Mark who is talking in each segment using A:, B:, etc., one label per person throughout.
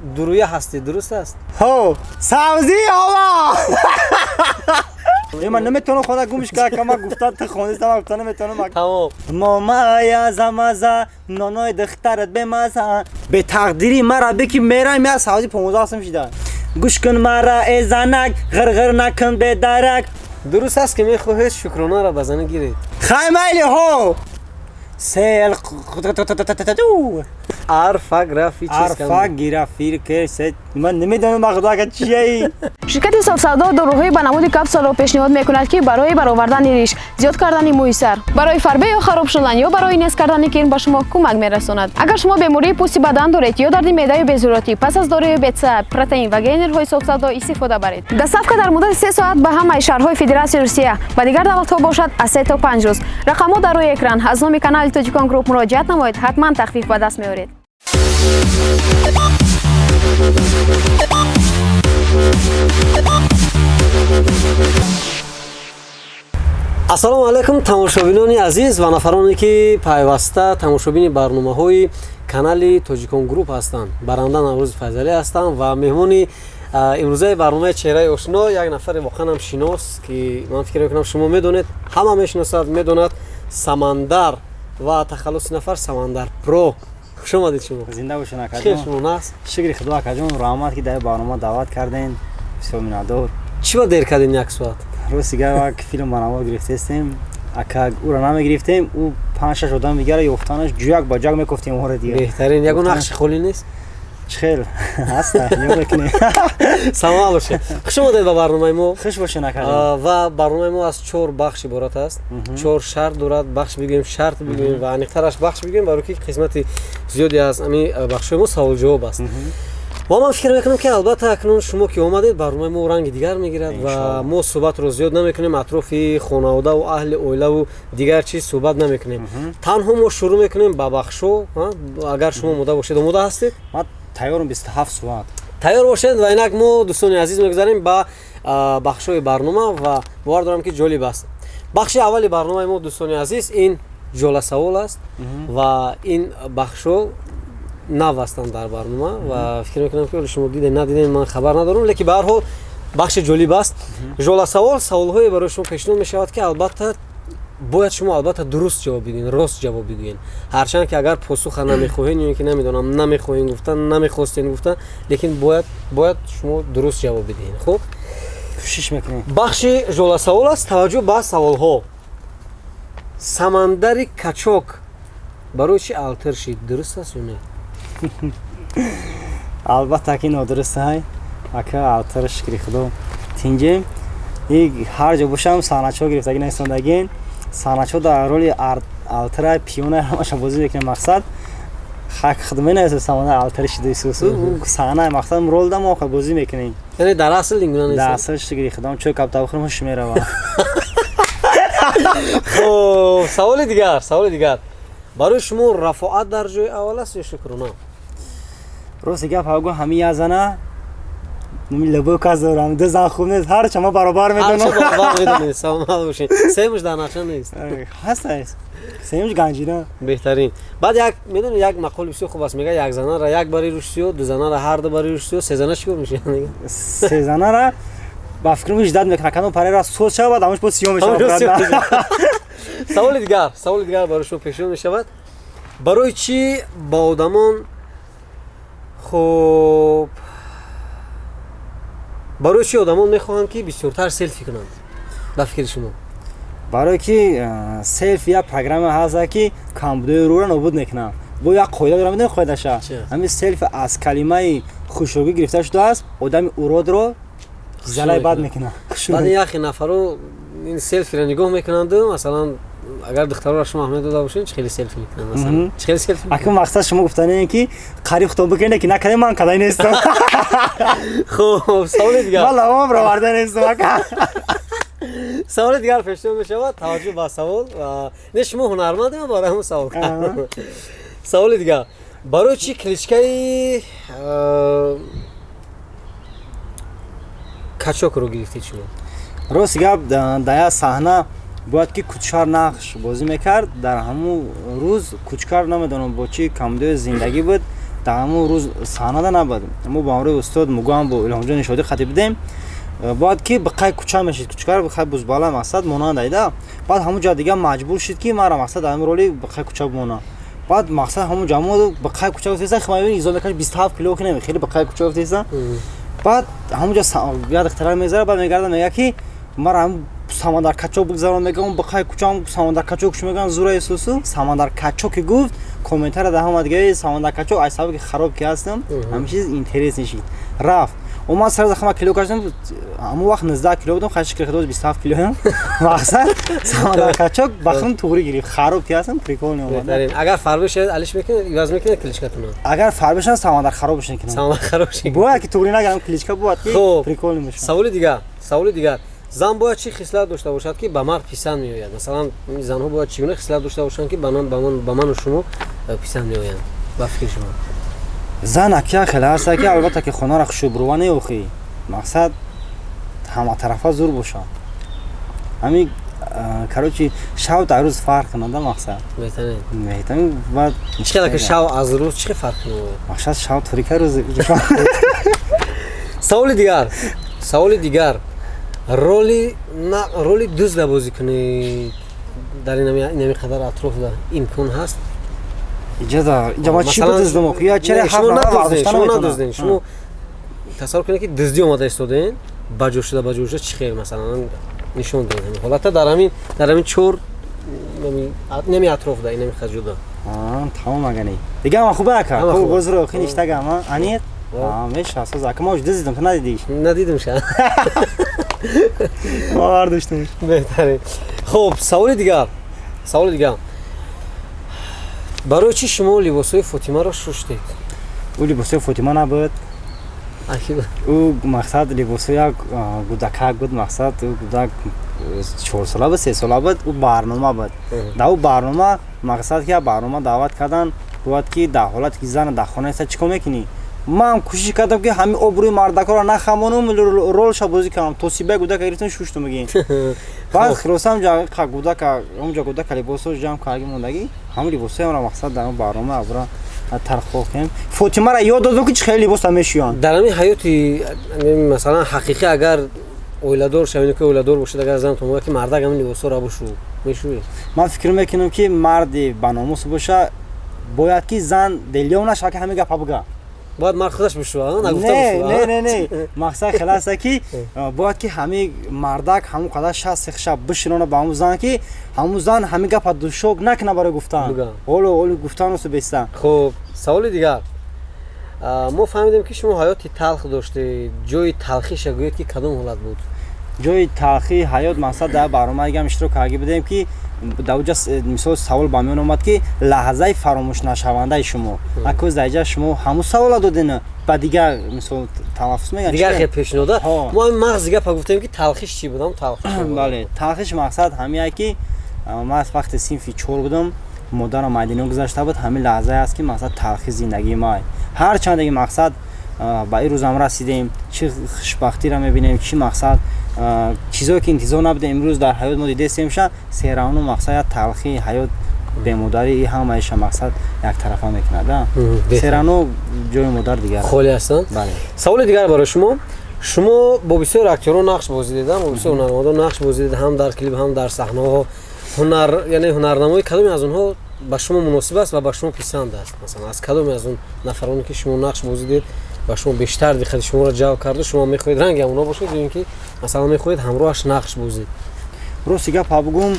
A: Дуруя ҳастӣ, дуруст аст?
B: Ҳо, сабзӣ ова. Ман наметавонам хона гумш кард, кама гуфта ту хонистам, ман гуфта наметавонам.
A: Тамом.
B: Момая замаза, нонои духтарат бемаза. Бетақдири мара бики мерам, я сабзӣ 15 сум шида. Гӯш кун мара, э занак, ғирғир накун бедарак.
A: Дуруст аст, ки мехоҳед Шукронаро ба занӣ гиред?
B: Хай, майли, ҳо. Сел.
A: Арфографи.
B: Арфа гирафир ке се, ман намедонам, худо, ага чие.
C: Ширкати Софсавдо доруҳои ба намуди капсуларо пешниҳод мекунад, ки барои баровардани риш, зиёд кардани мӯи сар, барои фарбе ё хароб шудан ё барои нест кардани кирм ба шумо кӯмак мерасонад. Агар шумо бемории пӯсти бадан доред ё дарди меъдаю безуротӣ, пас аз доруи бетса, протеин ва гейнерҳои Софсавдо истифода баред. Доставка дар муддати 3 соат ба ҳамаи шаҳрҳои Федератсияи Русия, ба дигар давлатҳо бошад, аз 3 то 5 рӯз. Рақамҳо дар рӯи экран. Аз номи канали Тоҷикон Груп муроҷиат намоед, ҳатман тахфиф ба даст меоред.
A: Ассалому алайкум, тамошобинони азиз ва нафароне, ки пайваста тамошобини барномаҳои канали Тоҷикон Груп ҳастанд. Баранда Наврӯзи Файзалӣ ҳастам ва меҳмони имрӯзаи барномаи Чеҳраи ошно як нафари воқеан ҳам шинос, ки ман фикр мекунам, шумо медонед, ҳама мешиносад, медонад: Самандар ва тахаллуси нафар Самандар Про. Хуш омадед шумо.
B: Зинда бошед,
A: хел
B: акаҷон.
A: Шумо наст?
B: Шукри худо, акаҷон, раҳмат, ки дар барнома даъват карден, бисёр миннатдор.
A: Чӣ ба дер кардем як соат?
B: Рости гап, як филм ба навор гирифтестем, ака, ӯро намегирифтем, ӯ панҷ шаш одам дигара ёфтанаш ҷӯяк ба ҷак мекофтем ора дигар.
A: Беҳтарин. Ягон нақши холӣ нест?
B: Чӣ хел ҳаста, нигоҳ мекунем.
A: Саломат бошед, хуш омадед ба барномаи мо.
B: Хуш бошед, акаҷон.
A: Ва барномаи мо аз чор бахш иборат аст, чор шарт дорад. Бахш бигӯем, шарт бигӯем ва аниқтараш бахш бигӯем, барои ки қисмати зиёде аз ами бахшҳои мо саволҷавоб аст. Ва ман фикр мекунам, ки албатта акнун шумо ки омадед, барномаи мо ранги дигар мегирад ва
B: Иншоаллоҳ.
A: мо суҳбатро зиёд намекунем, атрофи хонаводаву аҳли оилаву дигар чиз суҳбат намекунем. Танҳо мо шурӯъ мекунем ба бахшҳо. Агар шумо омода бошед, омода ҳастед?
B: Ман тайёрам, 27 соат.
A: Тайёр бошед. Ва инак мо, дӯстони азиз, мегузарем ба бахшҳои барнома ва бовар дорам, ки ҷолиб аст. Бахши аввали барномаи мо, дӯстони азиз, ин ҷоласавол аст ва ин бахшҳо нав ҳастанд дар барнома ва фикр мекунам, ки шумо дидем, надидем, ман хабар надорам, лекин ба ҳар ҳол бахши ҷолиб аст. Жоласавол, саволҳое барои шумо пешниҳод мешавад, ки албатта бояд шумо албатта дуруст ҷавоб бигӯед, рост ҷавоб бигӯед, ҳарчанд ки агар посуха намехоҳед ё ки намедонам, намехоҳем гуфта, намехостем гуфта, лекин бояд шумо дуруст ҷавоб бидиҳед. Хуб?
B: Кӯшиш мекунем.
A: Бахши жоласавол аст. Таваҷҷӯҳ ба саволҳо. Самандари Качок барои чӣ алтир шид, дуруст аст ё не?
B: Албатта, ки нодуруст ай, ака. Алтар, шукри худо, тинҷем. И ҳар ҷо бошам, саҳначаҳо гирифтагӣ нестондагин, саҳначаҳо дар роли алтара, пиёна, ҳамаша бозӣ мекунем. Мақсад хак худме нест, самандар алтари шида исусу саҳна, мақсад рол да мо бозӣ мекунем.
A: Яъне дар асл ин гуна
B: Дар
A: нест?
B: асл, шукри худо, чой капта бихӯрем, ҳуш мерава.
A: Хуб, саволи дигар, саволи дигар: барои шумо Рафоат дар ҷои аввал аст ё Шукрона?
B: Рости гап ҳагу, ҳамин як зана лабо кас дорам, ду зан хуб нест, ҳарча ма баробар
A: Ҳарча
B: медонам.
A: баробар медонед. Саломат бошед. Семуш дар нақша нест?
B: Ҳаст, сеюмш ганҷина.
A: Беҳтарин. Баъд як медони, як мақоли бисёр хуб аст, мега: як занара як бари рӯшсиё, ду занара ҳар ду бари рӯшсиё, се зана чӣ кор мешавад?
B: Се занара ба фикрам иждат мекунад, кадом парера соз шавад, ҳамаш боз сиём мешавад.
A: Саволи дигар, саволи дигар барои шумо пешниҳод мешавад: барои чӣ ба одамон, хуб, барои чӣ одамон мехоҳанд, ки бисёртар селфи кунанд, ба фикри шумо?
B: Барое ки селфи як программа ҳаста, ки камбудои рӯро нобуд мекунад. Бо як қоида дорам, медонӣ қоидаша?
A: Чӣ?
B: Ҳамин селфи аз калимаи хушрӯгӣ гирифта шудааст, одами уродро залаи бад мекунад.
A: Баъд ин яхе нафаро ин селфиро нигоҳ мекунанду, масалан, агар духтарора шумо аҳамият дода бошед, чӣ хеле селфи мекунанд, масалан, чӣ хеле селфи?
B: Акун мақсад шумо гуфтане, ки қариб худтон бикунед, ки накардем, ман кадай нестам.
A: Хуб, саволи дигар.
B: Ман лавом роварда нестам, ака.
A: Саволи дигар пешниҳод мешавад. Таваҷҷӯҳ ба савол. Не, шумо ҳунармандем, барои ҳамон савол. Саволи дигар: барои чӣ кличкаи Качокро гирифтед шумо?
B: Рости гап, дар як саҳна бояд ки Кучкар нақш бозӣ мекард. Дар ҳамун рӯз Кучкар, намедонам бо чӣ камбудои зиндагӣ буд. Дар ҳамун рӯз саҳнада набуд. Мо ба ҳамроҳи устод Муган бо Илҳомҷон Нишодӣ хатиб будем. Бояд ки бақай кӯча мешид, кӯчакар бақай бузбала мақсад монанд айда. Баъд ҳамун ҷо дига маҷбур шид, ки мара мақсад дар ҳамин роли бақай кӯча бимонам. Баъд мақсад ҳамун ҷамоа бақай кӯча гуфтеса, химаи изо мекаш 27 кило кинем, хеле бақай кӯча гуфтеса. Баъд ҳамун ҷо як духтара мезара, баъд мегарда, мега ки мара ҳамун Самандар Качок бигзарон, мегам бақай кӯчам Самандар Качок куш мегам зура исусу Самандар Качок ки гуфт, комментария дар ҳама дига Самандар Качок ай сабаби ки хароб ки ҳастам, ҳамин чиз интерес нишид. Рафт омад, сар захма кило кашидам, ҳамон вақт 19 кило будам, хай шукри худо 27 килоям. Мақсад Самандар Качок ба худам туғри гирифт, хароб ки ҳастам, прикол омад.
A: Агар фарбе шавад, алиш мекунед, иваз мекунед кличкатонро?
B: Агар фарбе шавад, Самандар харобш мекунам.
A: Самандар харобш.
B: Бояд ки туғри нагирам кличка, бояд ки прикол мешавад.
A: Саволи дигар, саволи дигар. Зан бояд чӣ хислат дошта бошад, ки ба мард писанд меояд? Масалан, занҳо бояд чӣ гуна хислат дошта бошанд, ки ба ману шумо писанд меоянд, ба фикри шумо?
B: Зан акия хеле ҳаста, ки албатта ки хонаро хушубрува неохӣ, мақсад ҳаматарафа зур бошад. Ҳами короче, шав дар рӯз фарқ кунада, мақсад.
A: Беҳтарин.
B: Беҳтарин. Баъд
A: чӣ қадар ки шав аз рӯз чӣ фарқ меояд?
B: Мақсад шав торика, рӯз.
A: Саволи дигар, саволи дигар. Роли на роли дузда бозӣ кунед, дар инами қадар атрофда имкон ҳаст?
B: Иҷоза, иҷа ма чӣ дуздам охи? Я чера
A: шумо надуздем, шумо тасаввур кунед, ки дуздӣ омада истодаен, баҷо шуда, баҷо шуда, чӣ хел масалан нишон диҳед ҳамин ҳолата дар ҳамин чор инами атрофда, инами хаҷуда.
B: Тамом, агани дига ма хуба ака хуб бозро охи ништагам аниқ меша соз ака ма дуздидам, ту надидиш?
A: Надидам ша.
B: Ма бардоштам.
A: Беҳтарин. Хуб, саволи дигар, саволи дигар. Барои чӣ шумо либосҳои Фотимаро шуштед?
B: Ӯ либосҳои Фотима набуд. Ӯ мақсад либосҳои як гудакак буд. Мақсад ӯ гудак 4 сола буд, 3 сола буд. Ӯ барнома буд. Дар ӯ барнома мақсад ки як барнома даъват кардан, бояд ки дар ҳолате ки зана дар хона иста, чӣ кор мекунӣ? Ман кӯшиш кардам, ки ҳамин обрӯи мардакҳоро нахамонум, ролша бозӣ кардам. То сибаи гудака гирифтам, шуштум, мегӯем. Баъд хулоса ҳамҷа гудака, ҳамҷа гудака либосҳо ҷамъ кардаги мондагӣ, ҳамин либосҳоямро мақсад дар он барнома абра тархо кунем. Фотимаро ёд додам, ки чӣ хеле либоса мешӯянд.
A: Дар ҳамин ҳаёти масалан ҳақиқӣ, агар оиладор шавед, ки оиладор бошед, агар занатон мегӯяд, ки мардак, ҳамин либосҳоро бушу, мешӯед?
B: Ман фикр мекунам, ки марди баномус боша, бояд ки зан делём нашавад, ки ҳамин гапа буга.
A: Бояд мард худаш бишӯяд, нагуфта?
B: Не, не, не, мақсад хеле аста, ки бояд ки ҳамин мардак ҳамун қадар шахси шаб бишинона ба ҳамун зан, ки ҳамун зан ҳамин гапа душок накуна барои гуфтан. Ҳоло ҳоли гуфтанусу беста.
A: Хуб, саволи дигар. Мо фаҳмидем, ки шумо ҳаёти талх доштед. Ҷои талхиша гӯед, ки кадом ҳолат буд?
B: Ҷои талхии ҳаёт, мақсад дар барнома дигам иштирок карда будем, ки дар оҷа мисол савол ба миён омад, ки лаҳзаи фаромӯшнашавандаи шумо. Акӯз дар иҷа шумо ҳамун савола доден, ба дигар мисол талаффуз мегӯянд.
A: Дигар хел пешниҳода. Мо ҳамин мағзи гапа гуфтем, ки талхиш чӣ буд, ҳам талхиш.
B: Бале, талхиш мақсад ҳамие, ки ман вақте синфи чор будам, модарам майдино гузашта буд. Ҳамин лаҳзае аст, ки мақсад талхи зиндагии май. Ҳарчанде ки мақсад ба ин рӯзам расидем, чӣ хушбахтиро мебинем, чӣ мақсад чизое ки интизор набудем, имрӯз дар ҳаёт мо дидестемша, серавну мақсад як талхии ҳаёт, бемодарӣ, и ҳамаиша мақсад яктарафа мекунад. Серавно ҷои модар дигар.
A: Холӣ ҳастанд. Саволи дигар барои шумо. Шумо бо бисёр актёрон нақш бозӣ дидам, бо бисёр ҳунармандон нақш бозӣ дид, ҳам дар клип, ҳам дар саҳнаҳо. Ҳунар, яъне ҳунарнамои кадоме аз онҳо ба шумо муносиб аст ва ба шумо писанд аст? Масалан, аз кадоме аз он нафароне, ки шумо нақш бозӣ дид, ба шумо бештар диққати шуморо ҷалб карду шумо мехоҳед ранги ҳамонҳо бошед ё ин ки масалан мехоҳед ҳамроҳаш нақш бозид?
B: Рости гап бугум,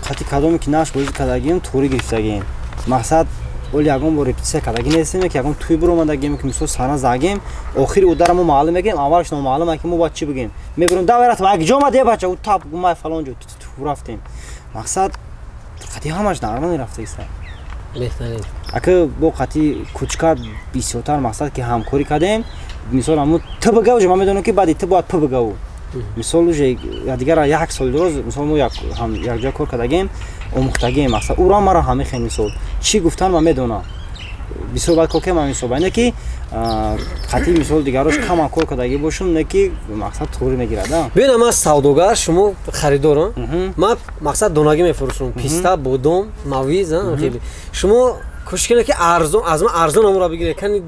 B: қати кадоме ки нақш бозӣ кардагием, туғри гирифтагием. Мақсад оли ягон бор репетитсия кардагӣ нестем, ки ягон тӯй биромадагием, ки мисол саҳна загем, охири удара мо маълум мекунем, аввалш номаълум, ки мо бояд чӣ бигем. Мебирем, давай рафтем, ак ҷо омад, е бача, у тап гумай фалон ҷо рафтем. Мақсад қати ҳамаш нормал рафтагиста.
A: Беҳтарин.
B: Ака бо қати кучка бисёртар мақсад ки ҳамкорӣ кардем. Мисол, ҳамун т бигав, уже ман медонам, ки баъди т бояд п бигаву. Мисол, уже дигара як сол дороз, мисол, мо якҷоя кор кардагем, омӯхтагем. Мақсад уро маро ҳамин хел, мисол, чӣ гуфтан ман медонам. Бисёр баъд кор кардем ҳамин мисол, не ки қати мисол дигарош камам кор кардагӣ бошум, не ки мақсад туғри мегирад.
A: Биёна, ман савдогар, шумо харидор. Ман мақсад донагӣ мефурӯшам: писта, бодом, мавиз. Хеле шумо Кӯшиш кунед, ки арзон, аз ман арзон амро бигиред. Кани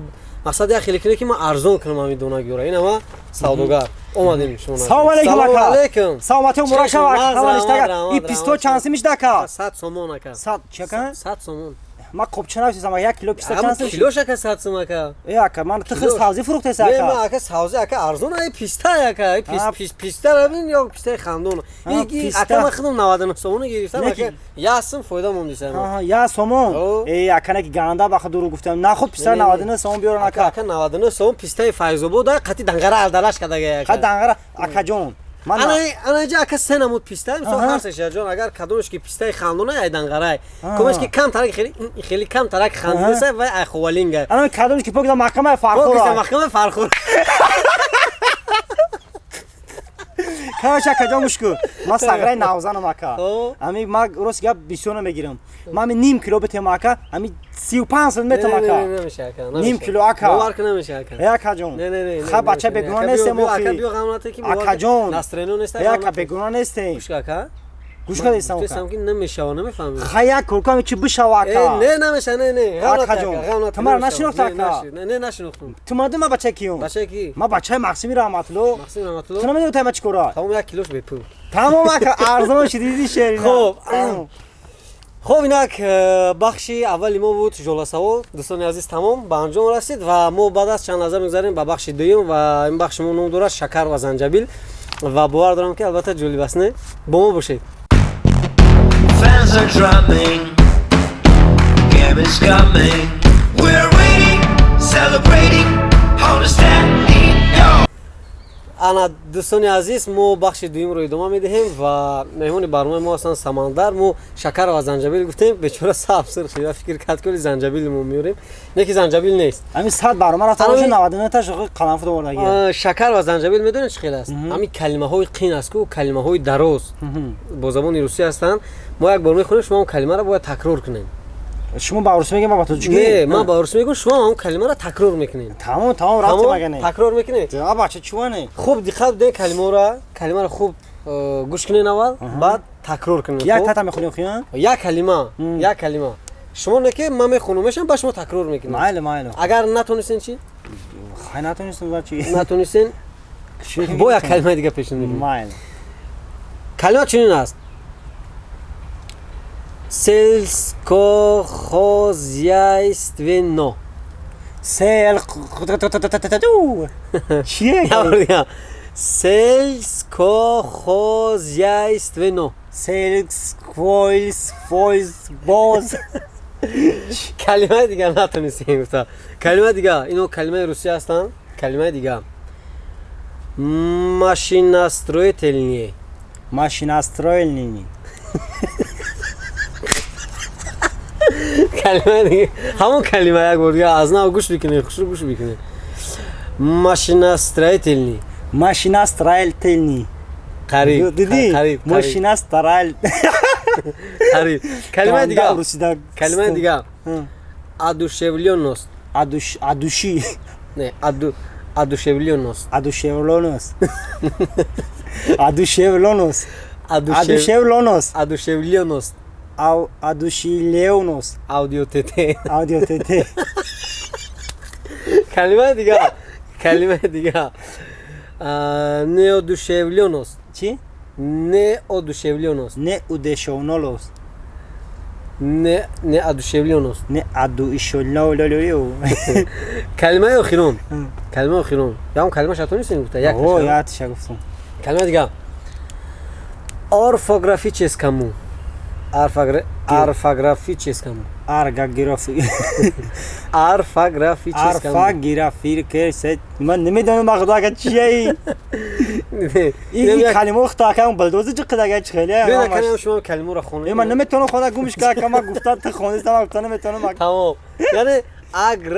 A: мақсад як хеле кунед, ки ман арзон кунам ҳамин донагиёра. Ин ҳама савдогар. Омадем шумо.
B: Салом алейкум,
A: Салом
B: ака.
A: алейкум.
B: Саломатӣ мураккаб, ака.
A: Раҳмат,
B: И писто
A: раҳмат.
B: Чанд сим шуда, ака?
A: 100 сомон, ака.
B: 100 чака?
A: 100 сомон.
B: Ма қопча нависам, ака, 1 кило писта чанд сим?
A: Килош, ака, 100 сом, ака.
B: Э, ака, ман ту хис
A: Килош.
B: савзӣ фурӯхтеса,
A: Не, ман
B: ака.
A: Ака, савзи, ака, арзон, ай писта, ака, ай пис пис писта ра бин ё пистаи хандон. И
B: писта.
A: ака, ман худам 99 сомона гирифтам,
B: Не ки-
A: ака, 1 сум фоида мондисам.
B: Аҳа, 1 сомон.
A: О.
B: Э, ака, не ки ганда баха дуру гуфтам. Нахуд писта
A: Не, не, не.
B: 99 сомон биёран,
A: ака,
B: ака.
A: Ака, 99 сомон пистаи Файзобод, ай қати данғара алдалаш кадага, ака.
B: Ха, данғара, акаҷон. Ман
A: ана ана инҷа, ака, се намуд писта, мисол,
B: Аҳа.
A: ҳар сеша ҷон, агар кадомеш ки пистаи хандона, ай данғарай.
B: Аа.
A: Комеш ки кам тарак, хеле хеле кам тарак хандиса, вай ай ховалинга.
B: Ана кадомеш ки покида маҳкамаи
A: Фархур.
B: Фархура.
A: Маҳкама Фархур.
B: Короче, акаҷон, гӯш кун. Ман сағраи навзанам, ака.
A: О.
B: Ами ма рост гап бисёр намегирам. Ман ами ним кило битем, ака, ами 35 сом метам,
A: Не, не,
B: ака.
A: не, намеша, ака.
B: Ним
A: Намеша.
B: кило, ака.
A: Бовар кун, намеша, ака.
B: Э, акаҷон.
A: Не, не, не.
B: Ха, бача, бегуноҳ нестем,
A: ака,
B: охи.
A: биё, ғам нате ки бовар кун.
B: Акаҷон.
A: Настроено нест.
B: Э, ака, бегуноҳ нестем.
A: Гӯш кун, ака.
B: Гӯш кардестам, ака.
A: Гуфтестам, ки намешава, намефаҳмӣ.
B: Ха, як кор кун, ами чӣ бишава,
A: Э,
B: ака.
A: не, намеша, не, не. Ғам нате,
B: Акаҷон,
A: ака, ғам нате,
B: ту маро
A: намешава.
B: нашинохтӣ,
A: Не,
B: ака?
A: не, нашинохтам.
B: Ту мардум, ма бачаи киюм?
A: Бачаи ки?
B: Ма бачаи Мақсими Раҳматулло.
A: Мақсим Раҳматулло.
B: Ту намедонӣ, ма чӣ кора?
A: Тамом, 1 килош бепул.
B: Тамом, ака, арзон шуд, диди, шерина.
A: Хоб. Хоб, инак бахши аввали мо буд, жоласавол, дӯстони азиз, тамом ба анҷом расид ва мо баъд аз чанд лаҳза мегузарем ба бахши дуюм ва ин бахши мо ном дорад «Шакар ва занҷабил» ва бовар дорам, ки албатта ҷолиб аст, не? Бо мо бошед.
D: Fans are drumming, game is coming. We're waiting, celebrating, on the standing go.
A: Ана, дӯстони азиз, мо бахши дуюмро идома медиҳем ва меҳмони барномаи мо ҳастанд Самандар. Мо шакар ва занҷабил гуфтем, бечора саб сирх шуда, фикр кард, ки занҷабил мо меорем, не ки занҷабил нест.
B: Ами 100 барома рафта
A: Ами-
B: боша, 99 таш қаламфуд овардаги.
A: Шакар ва занҷабил медонед чӣ хел аст? Ҳамин калимаҳои қин аст ку, калимаҳои дароз бо забони русӣ ҳастанд. Мо як бор мехонем, шумо ҳам калимаро бояд такрор кунем.
B: Шумо ба русӣ мегем, ма ба тоҷикӣ?
A: Не, ман ба русӣ мегӯм, шумо ҳам калимаро такрор мекунед.
B: Тамом, тамом, рафтем.
A: Тамом?
B: Агане.
A: Такрор мекунед?
B: А, бача, чуване.
A: Хуб диққат бидед, калимаро хуб гӯш кунед аввал, баъд такрор кунед.
B: Як
A: хуб?
B: тата мехонем, хиён?
A: Як калима, як калима. Шумо не ки ман мехонам, мешам, ба шумо такрор мекунед.
B: Майли, майли.
A: Агар натонистен чӣ?
B: Хай, натонистем, ва чи?
A: Натонистен, бо як калимаи дига пешниҳод мекунем.
B: Майли.
A: Калима чунин аст: сельскохозяйственно.
B: Сел чие?
A: Сельскохозяйственно.
B: Сельквойс фойс боз.
A: Калимаи дигар натонистем, гуфта. Калимаи дига, ино калимаи русӣ ҳастанд. Калимаи дига: машиностроительные.
B: Машиностроильный.
A: Калимаи дига, ҳамон калима, як бор дига аз нав гӯш бикунед, хушрӯ гӯш бикунед: машиностроительный.
B: Машиностроительный.
A: Қариб.
B: Дидӣ?
A: Қариб.
B: Машиностроил.
A: Қариб. Калимаи дига,
B: русида.
A: Калимаи дига: одушевлённость.
B: Адуш, адуши.
A: Не, одушевлённость.
B: Адушевлонос, адушевлонос, адушевлонос.
A: Одушевлённость.
B: Ау, адушилеонос.
A: Аудио ТТ.
B: Аудио ТТ.
A: Калимаи дига, калимаи дига: неодушевлённость.
B: Чӣ?
A: Неодушевлённость.
B: Не удешовнолос.
A: Не, неодушевлённость.
B: Не адуишолололо.
A: Калимаи охирон, калимаи охирон, ям калимаша тонистем гуфта, як
B: О,
A: таша.
B: Ятиша гуфтам.
A: Калимаи дига: орфографическому, орфографическому.
B: Аргагирафи.
A: Орфографическому.
B: Арфагирафиркерсе, ман намедонам, ба худо, ага, чие ин калимаро, худо, ака, булдоза ҷиқид, ага, чи хеле.
A: Калима, шумо калимаро хонед.
B: Ман наметавонам хонда, гумш ка, ака, ман гуфта, ту хонистам, ман гуфта наметавонам, ака.
A: Тамом, яъне агр,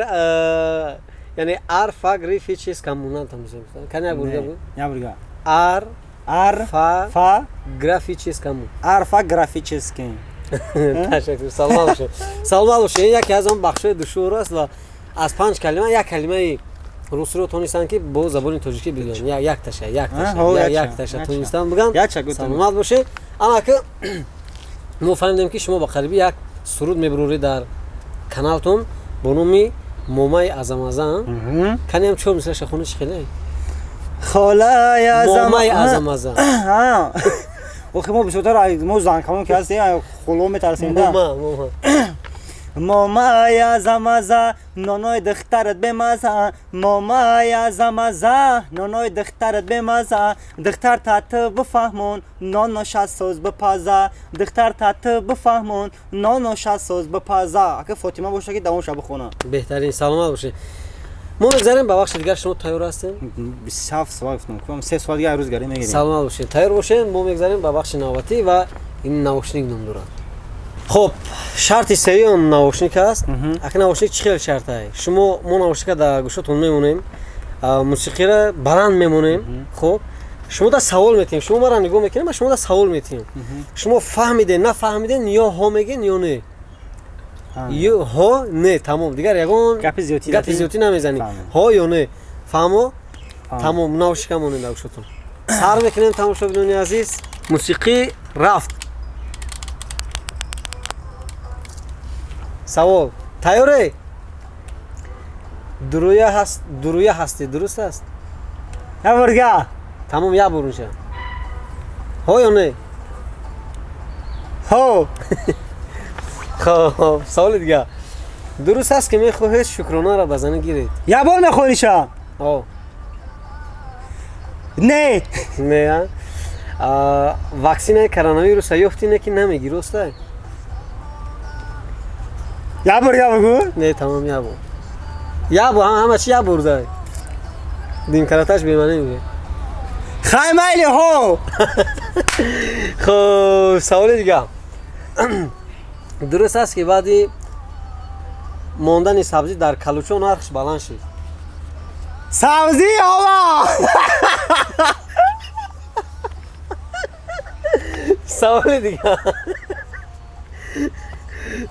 A: яъне орфографическому натонистем. Кани, як бор дига буд.
B: Як бор дига.
A: Ар
B: Ар
A: фа
B: фа
A: графическому.
B: Арфографический.
A: Ташаккур, саломат бошед, саломат бошед. Ин яке аз он бахшҳои душвор аст ва аз панҷ калима як калимаи русиро тонистанд, ки бо забони тоҷикӣ бигӯянд. Як таша, як таша, як таша тонистанд бигӯянд. Саломат бошед. Амаки мо фаҳмидем, ки шумо ба қарибӣ як суруд мебуроред дар Каналтон бо номи Момаи Азамаза. Каниам чор мисраша хони, чӣ хеле?
B: Холаи
A: Момаи Азамаза.
B: Охи, мо бисёртар, мо занкамон ки ҳастем, хуло метарсем.
A: Мома, мома.
B: Момаи Азамаза, нонои духтарат бемаза. Момаи Азамаза, нонои духтарат бемаза. Духтар таты бифаҳмон, ноноша соз бипаза. Духтар таты бифаҳмон, ноноша соз бипаза. Ака Фотима боша, ки давомша бихона.
A: Беҳтарин, саломат бошед. Мо мегзарем ба бахши дигар. Шумо тайёр ҳастем?
B: 27 соат гуфтам, 3 соат дигар рӯзгарӣ мегирем.
A: Саломат бошед, тайёр бошед. Мо мегзарем ба бахши навбатӣ ва ин наушник ном дорад. Хуб, шарти сеюм наушник аст. Ака, наушник чӣ хел шартае? Шумо, мо наушника дар гӯшотон мемонем, мусиқиро баланд мемонем. Хуб, шумо да савол метиҳем, шумо мара нигоҳ мекунем, ма шумо да савол метиҳем. Шумо фаҳмиден, нафаҳмиден, ё ҳо мегӯен, ё не. Ё ҳо, не, тамом. Дигар ягон
B: гапи зиёдтӣ
A: гапи зиёдтӣ намезанӣ. Ҳо ё не, фаҳмо? Тамом, наушника монем дар гӯшотон. Сар мекунем, тамошобинони азиз. Мусиқӣ рафт. Савол, тайёре? Дуруя ҳаст, дуруя ҳастӣ, дуруст аст?
B: Як борга.
A: Тамом, як бор меша. Ҳо ё не?
B: Ҳо.
A: Хоб, саволи дигар. Дуруст аст, ки мехоҳед Шукронаро ба занӣ гиред?
B: Як бор мехониша?
A: Ҳо.
B: Не.
A: Не. Ваксинаи коронавируса ёфтӣ, не ки намегӣ, роста?
B: Як бор я бигӯ.
A: Не, тамом, як бор, як бор. Ҳама чи як бор зай димкараташ бемаънӣ мегӯяд.
B: Хай, майли, ҳо.
A: Хуб, саволи дигар. Дуруст аст, ки баъди мондани сабзӣ дар калучо нархш баланд шуд?
B: Сабзӣ ова.
A: Саволи дигар,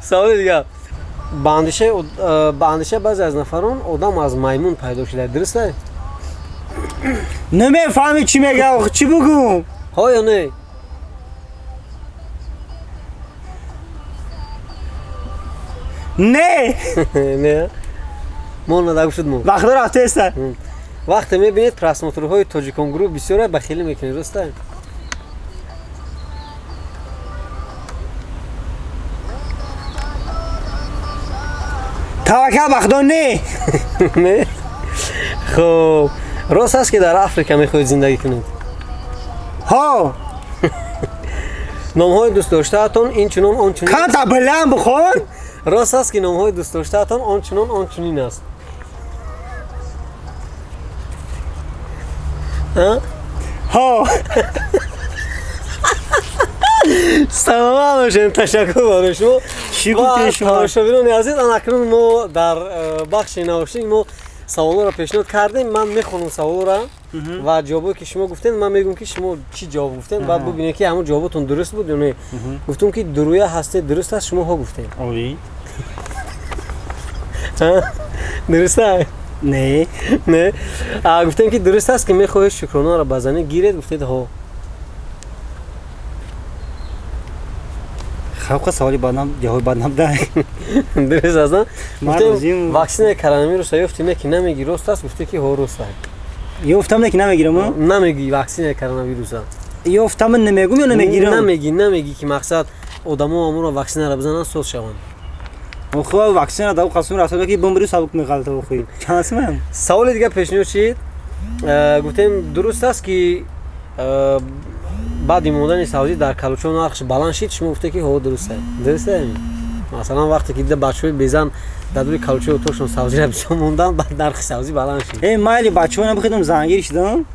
A: саволи дигар. Ба андешаи баъзе аз нафарон одам аз маймун пайдо шуда, дуруст аст?
B: Намефаҳми, чӣ мега, чӣ бугум?
A: Ҳо ё не?
B: Не.
A: Не, мо надагӯ шуд мо.
B: Вақто рафтеста.
A: Вақте мебинед, просмотрҳои Тоҷикон Груп бисёре, бахилӣ мекунед, рост аст?
B: Таваккал ба Худо, не.
A: Не. Хуб, рост аст, ки дар Африка мехоҳед зиндагӣ кунед?
B: Ҳо.
A: Номҳои дӯстдоштаатон инчунон ончунин
B: Камта баланд бихон.
A: Рост аст, ки номҳои дӯстдоштаатон ончунон ончунин аст?
B: Ҳо.
A: Саломат бошем, ташаккур барои шумо.
B: Чӣ гуфтед шумо?
A: Тамошобинони азиз, анакнун мо дар бахши наушник мо саволҳоро пешниҳод кардем. Ман мехонам саволҳоро ва ҷавобое, ки шумо гуфтед, ман мегӯям, ки шумо чӣ ҷавоб гуфтед, баъд бубинед, ки ҳамон ҷавоботон дуруст буд ё не. Гуфтум, ки дуруя ҳастед, дуруст аст? Шумо ҳо гуфтед. Дуруст аст?
B: Не.
A: Не. Гуфтем, ки дуруст аст, ки мехоҳед Шукронаро ба занӣ гиред? Гуфтед ҳо.
B: Хавқа саволи баднам, ҷавоби баднам да.
A: Дуруст аст, на? Гуфтем, ваксинаи коронавируса ёфтӣ, не ки намегӣ, рост аст? Гуфте, ки ҳо, рост аст.
B: Ёфтам, не ки намегирам?
A: Намегӣ ваксинаи коронавируса.
B: Ёфтам, намегум ё намегирам?
A: Намегӣ, намегӣ, ки мақсад одамо амуро ваксинаро бизананд, соз шаванд.
B: Охи, ваксина да қасм рафта, ки бомбри сабук меғалта, охи. Чанд?
A: Саволи дигар пешниҳод шид. Гуфтем, дуруст аст, ки баъди мондани савзӣ дар калучо нархш баланд шид? Шумо гуфте, ки ҳо, дуруст аст. Дуруст аст? Масалан, вақте ки дида бачаҳои безан дар дури калучои отошон савзиро бисёр монданд, баъд нархи савзӣ баланд шид.
B: Э, майли, бачаҳо, нам хидам зангир шидам.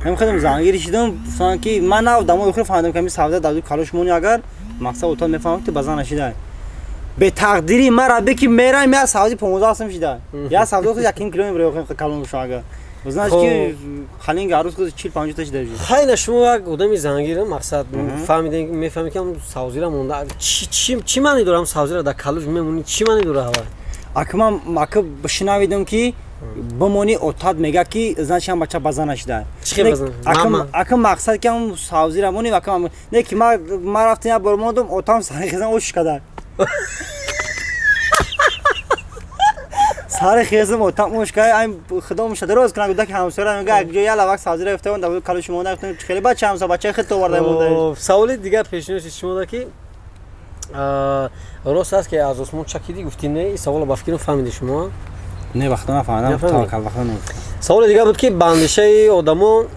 B: Ҳам хидам зангир шидам, гуфтанд, ки ман нав дамои охир фаҳмидам, ки ҳамин савза дар дури калуш мони, агар мақсад отон мефаҳмам, ки ба зан нашида. Бетақдири мара бе, ки мерам, як савзи 15 сум шида. Як савзи худ 1 кило мебарем, калон боша агар. Знаешь, ки халин гарӯз худ 40 50 та шида.
A: Хайна, шумо як одами зангир, мақсад фаҳмидем, мефаҳмем, ки ҳам савзира монда чӣ маъне дора? Ҳам савзира дар калуш мемонӣ, чӣ маъне дора ҳава?
B: Ака, ман ака бишнавидам, ки бимонӣ, отат мега, ки значит ҳам бача ба зан нашида. Ака, мақсад ки ҳам савзира монӣ, ака, не ки ман рафтам, як бор мондам, отам сархезан ош када. Сари хезм отам ошкай ай худо муша дароз кунам гуда ки ҳамсоя мега як ҷо я лавак сабзира гирифта да калу шумо гуфтам хеле бача ҳамсоя бачаи худто оварда монда.
A: Саволи дигар пешниҳод шумо да ки рост аст ки аз осмон чакидӣ гуфтӣ, не? Ин саволро ба фикрам фаҳмиди шумо.
B: Не, вақто нафаҳмидам, таваккал вақто не.
A: Саволи дигар буд ки ба андешаи одамон,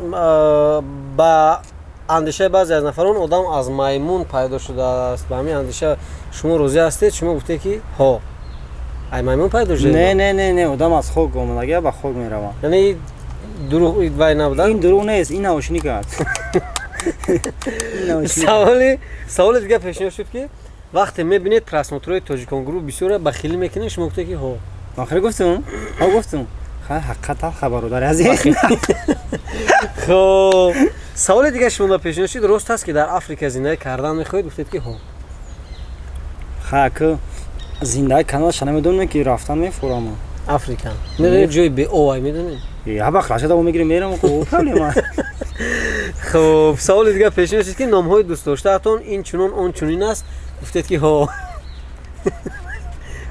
A: ба андешаи баъзе аз нафарон одам аз маймун пайдо шудааст, ба ҳамин андеша шумо розӣ ҳастед? Шумо гуфтед ки ҳо, ай маймун пайдо шуда.
B: Не, не, не, не, одам аз хок омадагия, ба хок меравад.
A: Яъне дурӯғ вай набуда?
B: Ин дурӯғ нест, ин наушник аст.
A: Саволи дигар пешниҳод шуд ки вақте мебинед просмотрҳои тоҷиконгурӯҳ бисёре, бахилӣ мекунед, шумо гуфтед ки ҳо.
B: Охир гуфтум, ҳо гуфтум. Ҳақиқат хабародари азиз.
A: Хоб, саволи дигар шумо пешниҳод шуд: рост аст ки дар Африка зиндагӣ кардан мехоҳед? Гуфтед ки ҳо.
B: Ха, ки зиндагӣ карданша намедонам, ки рафтан мефурам.
A: Африка медонед ҷои беовай, медонед?
B: Ҳа, хлаша даво мегирем, мерам, проблема.
A: Хоб, саволи дигар пешниҳод шуд ки номҳои дӯстдоштаатон ин чунон он чунин аст, гуфтед ки ҳо.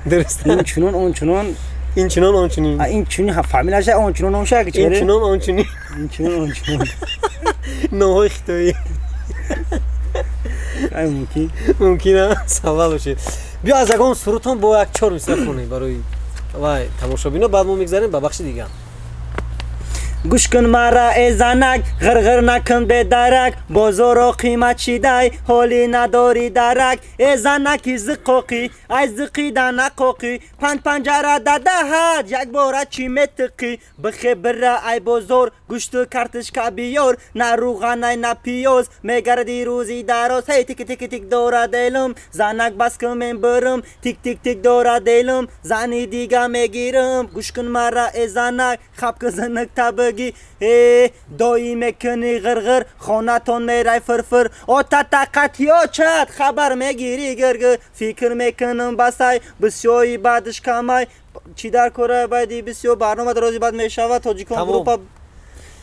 A: Дуруст?
B: Ин чунон он чунон.
A: Ин чунон он чунин.
B: Ин чунин фамилияша он чунон он шак.
A: Ин чунон он чунин.
B: Ин чунон он чунон.
A: Номҳои хитоӣ.
B: Ай мумкин.
A: Мумкин, савол бошед. Биё аз ягон сурудтон бо як чор мисра хонем барои вай тамошобино, баъд мо мегзарем ба бахши дигар.
B: Гӯш кун мара, э занак, ғирғир накун бедарак, бозоро қимат шидай, ҳолӣ надорӣ дарак. Э занаки зиқоқӣ, ай зиқида нақоқӣ, панҷ панҷара дадаҳад, якбора чӣ метиқӣ? Бихе бира ай бозор, гӯшту картишка биёр, на рӯғанай, на пиёз, мегарди рӯзи дароз. Ҳей, тики тики тик дора делум, занак, бас кун, мен бирм, тик тик тик дора делум, зани дига мегирам. Гӯш кун мара, э занак, хапки зинак табиги, э дои мекунӣ ғирғир, хонатон мерай фирфир, ота тақат ёчад, хабар мегирӣ гиргир, фикр мекунам басай, бисёи баъдиш камай, чӣ дар кора байди бисёр барнома дарози бад мешавад. Тоҷикон группа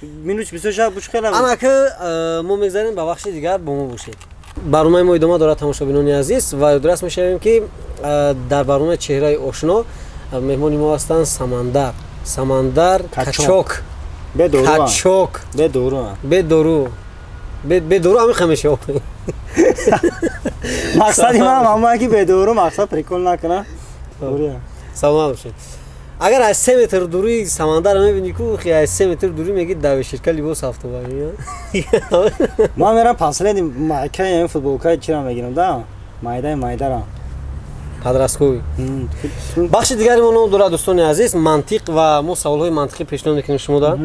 B: минуч бисёр шава буш хела.
A: Анаки мо мегзарем ба бахши дигар, бо мо бошед. Барномаи мо идома дорад, тамошобинони азиз, ва ёдрас мешавем ки дар барномаи чеҳраи ошно меҳмони мо ҳастанд Самандар, Самандар Качок. Качок.
B: Бедору.
A: Бедору. Бедору ҳамин ха мешава.
B: Мақсади ман ҳамае ки бедору, мақсад прикол накуна.
A: Саломат бошед. Агар аз 3 метр дурии Самандар мебини ку, аз 3 метр дурӣ меги давиширка либос ҳафтоба.
B: Ман мерам последний майкаи футболкаи чира мегирам да, майдаи майдара.
A: Подростковый. Бахши дигари мо ном дорад, дӯстони азиз, мантиқ, ва мо саволҳои мантиқӣ пешниҳод мекунем шумо да.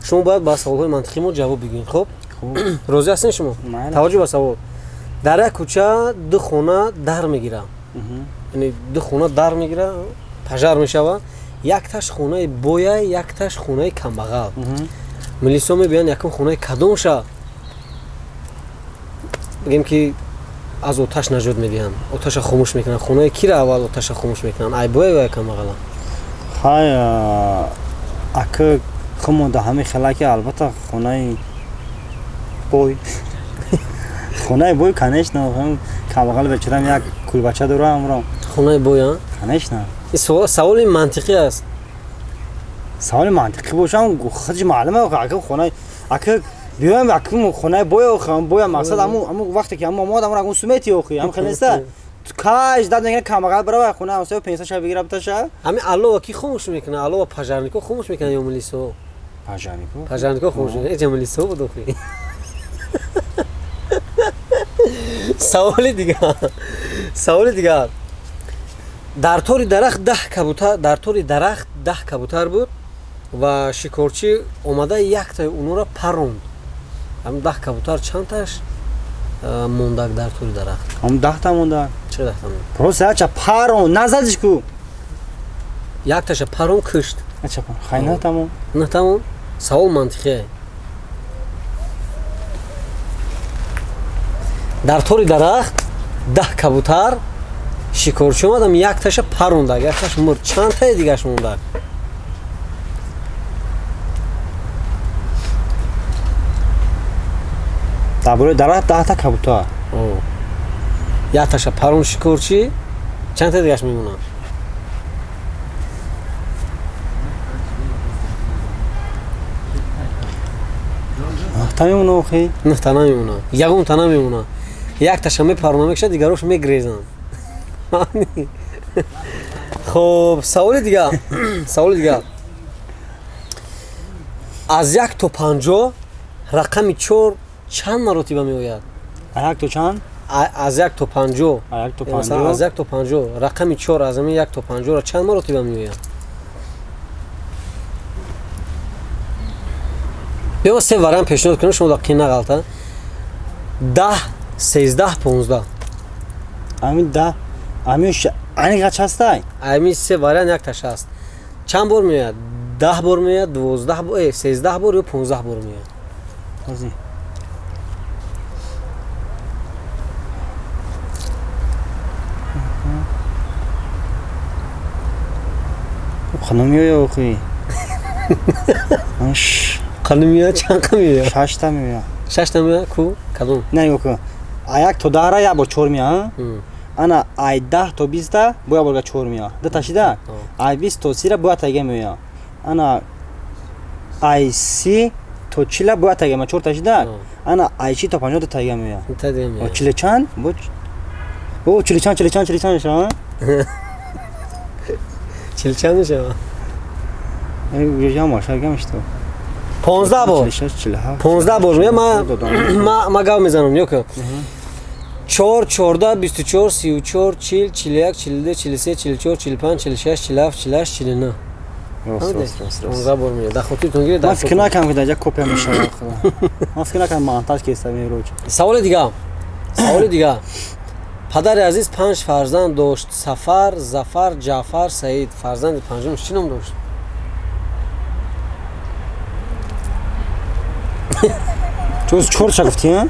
A: Шумо бояд ба саволҳои мантиқии мо ҷавоб бигӯед. Хуб, розӣ ҳастед шумо? Таваҷҷӯҳ ба савол. Дар як кӯча ду хона дар мегира, яъне ду хона дар мегира, пожар мешава, якташ хонаи боя, якташ хонаи камбағал. Милисо мебиёянд, якум хонаи кадомша бигем ки аз оташ наҷот медиҳанд, оташа хомӯш мекунанд? Хонаи кира аввал оташа хомӯш мекунанд, ай боя ё камбағала?
B: Хай, ака, хумонда ҳамин хела ки албатта хонаи бой, хонаи бой, конечно. Камбағал бечорам як кулбача дора ҳамро.
A: Хонаи бой, а?
B: Конечно.
A: Саволи мантиқӣ аст.
B: Саволи мантиқӣ бошам, худш маълума, ака, хонаи, ака, биёем, ака, хонаи боя, боя, мақсад аму вақте ки аму омад, аму рагун сумети охи ам хелеста каш дад мегира, камбағал барава хона ҳамсоя пенса ша бигира биташа.
A: Ҳамин алова ки хомӯш мекунад? Алова пожарнико хомӯш мекунад ё милисо?
B: Пожарнико.
A: Пожарнико хомӯш мекунад. Эҷа милисо буд охи. Саволи дигар, саволи дигар. Дар тори дарахт 10 кабутар, дар тори дарахт 10 кабутар буд ва шикорчӣ омада яктаи онҳоро паронд. Ҳамин 10 кабутар чандташ мондак дар тори дарахт?
B: Ҳам 10-та монда.
A: Чӣ 10-та монда?
B: Просто яча парон назадиш ку.
A: Якташа парон, кушт.
B: Яча хай, 9-та мон.
A: 9-та мон. Савол мантиқие. Дар тори дарахт 10 кабутар, шикорчӣ омадам, якташа парондак, якташ мурд, чандтаи дигаш мондак?
B: Дар бораи дарахт 10-та кабутар.
A: Якташа парон шикорчӣ, чандтаи дигаш мемонад?
B: Нӯҳта мемона охи.
A: Нӯҳта намемона, ягонта намемона. Якташа мепарона, мекушад, дигарош мегрезанд. Хоб, саволи дигар, саволи дигар. Аз 1 то 50 рақами чор чанд маротиба меояд?
B: А як то чанд?
A: Аз 1 то 50.
B: А як то
A: Масалан, аз
B: 50.
A: 1 то 50 рақами чор, аз ҳамин 1 то 50-ро чанд маротиба меояд? Биё, ма се вариант пешниҳод кунам, шумо дар қин нағалта: 10, 13, 15.
B: Ами 10, ами аниқа частай?
A: Ами се вариант якташ аст. Чанд бор меояд? 10 бор меояд, 12 бор, 13 бор ё 15 бор меояд?
B: Ҳозир. Қанум меоя охи.
A: Қани меояд? Чанд қа меояд?
B: Шашта меоя.
A: Шашта меояд? Ку кадом?
B: Не, нигоҳ кун. А 1 то 10-ра як бор чор меоя. Ана ай 10 то 20-та бо як борга чор меоя. Дута шида? Ай 20 то 30-ра бо яктага меоя. Ана ай 30 то 40-ла бо яктага меоя. Чорта шида? Ана ай 40 то 50 дутага меоя.
A: Дута дига меояд.
B: Чилу чанд? Бо о чилу чанд, чилу чанд, чилу чанд мешава?
A: Чил чанд мешава?
B: Ҷамъ мешто.
A: 15 бор. 15 бор меояд. Ма гап мезанам, нигоҳ кун: чор, 14, 24, 34, 40, 41, 42, 43, 44, 45, 46, 47, 48, 49. 15 бор меояд, дар хотиртон гиред.
B: Ман фикр накардам, ки дар ҷа копия мешавад. Ман фикр накардам, монтаж кеста мероҷ.
A: Саволи дигар, саволи дигар. Падари азиз панҷ фарзанд дошт: Сафар, Зафар, Ҷаъфар, Саид. Фарзанди панҷумаш чӣ ном дошт?
B: Чорча гуфтӣ?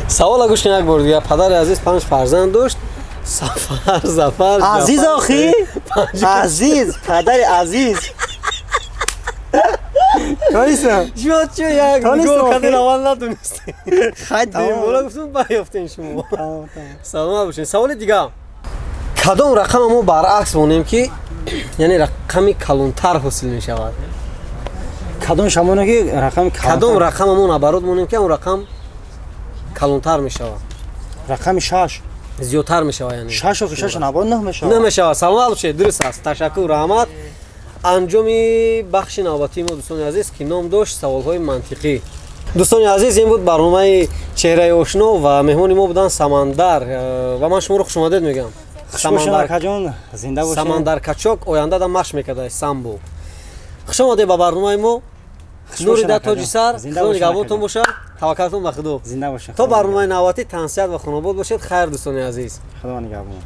A: Савола гӯш кун як бор дигар. Падари азиз панҷ фарзанд дошт: Сафар, Зафар,
B: Азиз, охи азиз, падари азиз.
A: Шумо чӣ як нигоҳ кардин, аввал надонистед. Бола гуфтум, баёфтен шумо. Саломат бошед. Саволи дигар: кадом рақама мо баръакс монем, ки яъне рақами калонтар ҳосил мешавад?
B: Кадом шамоне ки рақами?
A: Кадом рақама мо наоборот монем, ки он рақам калонтар мешавад?
B: Рақами шаш.
A: Зиёдтар мешавад яъне.
B: Шаш, охи шаш наоборот нӯҳ мешавад.
A: Нӯҳ мешавад. Саломат бошед, дуруст аст. Ташаккур, раҳмат. Анҷоми бахши навбатии мо, дӯстони азиз, ки ном дошт саволҳои мантиқӣ. Дӯстони азиз, ин буд барномаи чеҳраи ошно ва меҳмони мо буданд Самандар, ва ман шуморо хушомадед мегӯям. Самандар Качок оянда да машқ мекарда самбо. Хуш омадед ба барномаи мо. Нури да тоҷи сар, худо нигаҳбонтон бошад. Таваккалтон ба Худо. То барномаи навбатӣ тансиҳат ва хонобод бошед. Хайр, дӯстони азиз.
B: Худо нигаҳбон.